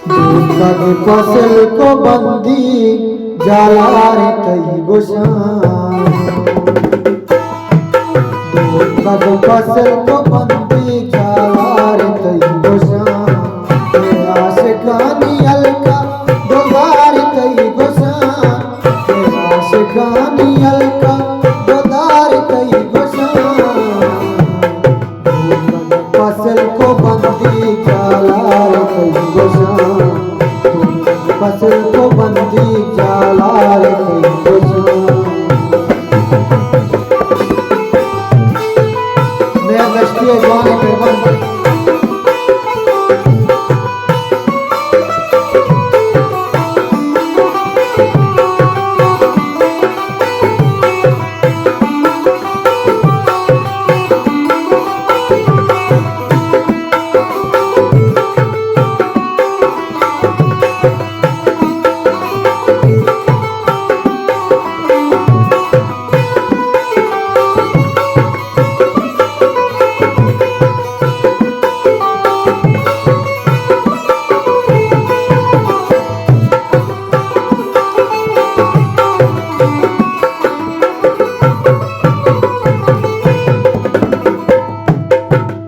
دوزگ پسل کو بندی جالار تئی گوشاں۔ دوزگ پسل کو بندی جالار تئی گوشاں۔ اے عاشقانی حلقہ دلدار تئی گوشاں۔ اے عاشقانی حلقہ دلدار تئی گوشاں۔ پسل کو بندی جالار تئی گوشاں۔ پسل کو بندی جالار تئی گوشاں۔ مہر دشتی ءِ جوانیں مہربان۔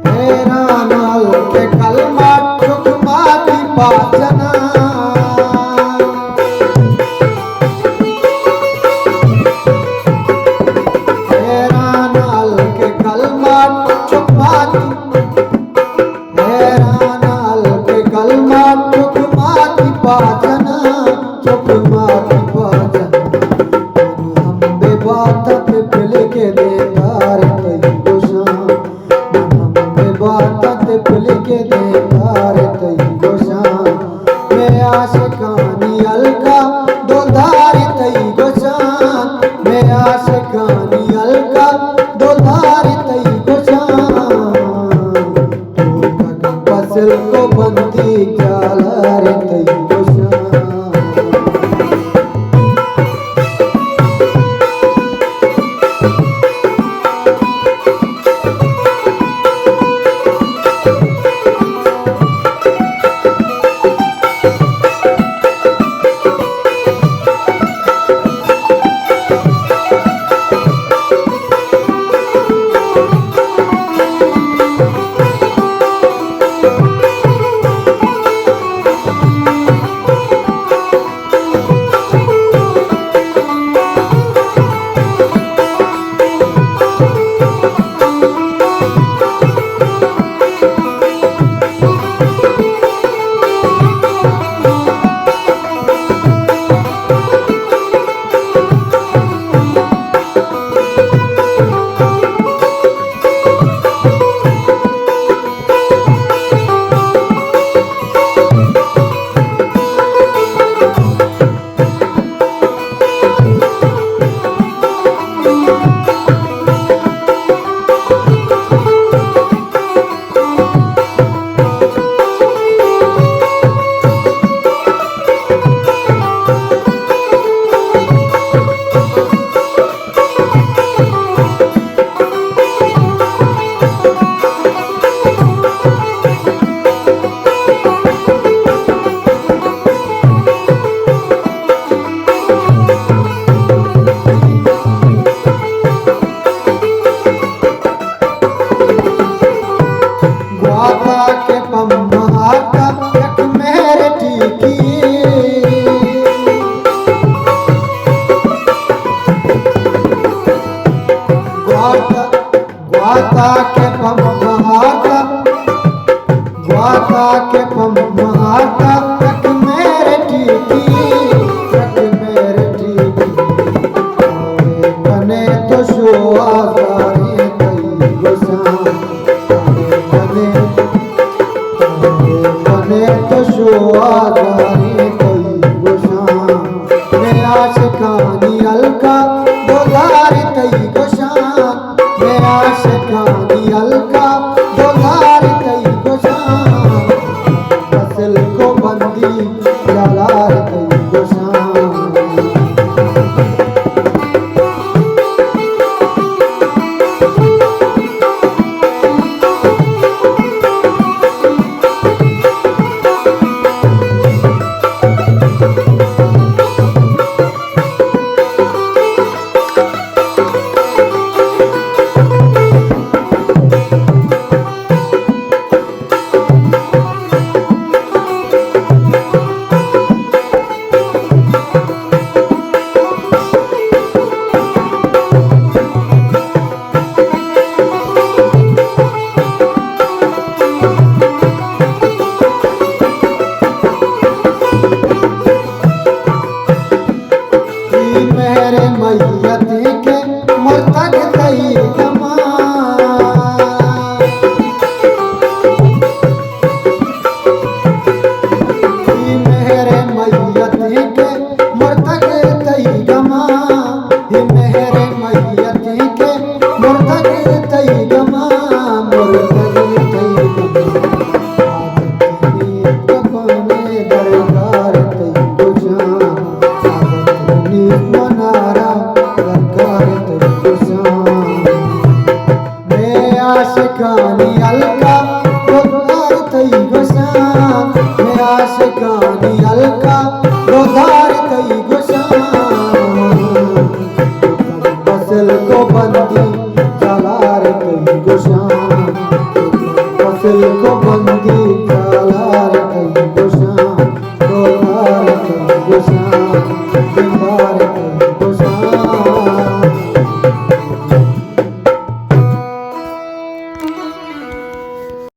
حیران حلقہ کلمہ چک ماتی پاچنا۔ حیران حلقہ کلمہ چک ماتی۔ حیران حلقہ کلمہ چک ماتی پاچنا۔ چک ماتی پاچنا۔ ہم بے بات پلک دیدار تئی گوشاں۔ من ہم بے بات ءَ تپلک دیدار تئی گوشاں۔ مئے عاشقانی حلقہ دلدار تئی گوشاں۔ مئے عاشقانی حلقہ دلدار تئی گوشاں۔ تو پسل کو بندی جالار تئی گوشاں۔ گواتا کہ پماتا یک مہر ٹیکی۔ گواتا، گواتا کہ پماتا، گواتا کہ پماتا یک مہر ٹیکی، یک مہر ٹیکی۔ کنے تو شو آزاریں تئی گوشاں۔ بنے، بنے تو شو آزاریں تئی گوشاں۔ مئے عاشقانی حلقہ دلدار تئی گوشاں۔ مئے عاشقانی حلقہ دلدار تئی گوشاں۔ فصل کو بندی جالار تئی گوشاں۔ منارا درکار تئی گوشاں۔ مئے عاشقانی ہلکا گدار تئی گوشاں۔ مئے عاشقانی ہلکا گدار تئی گوشاں۔ بسل کو بندی سالار تئی گوشاں۔ بسل کو بندی سالار تئی گوشاں۔ گدار تئی گوشاں۔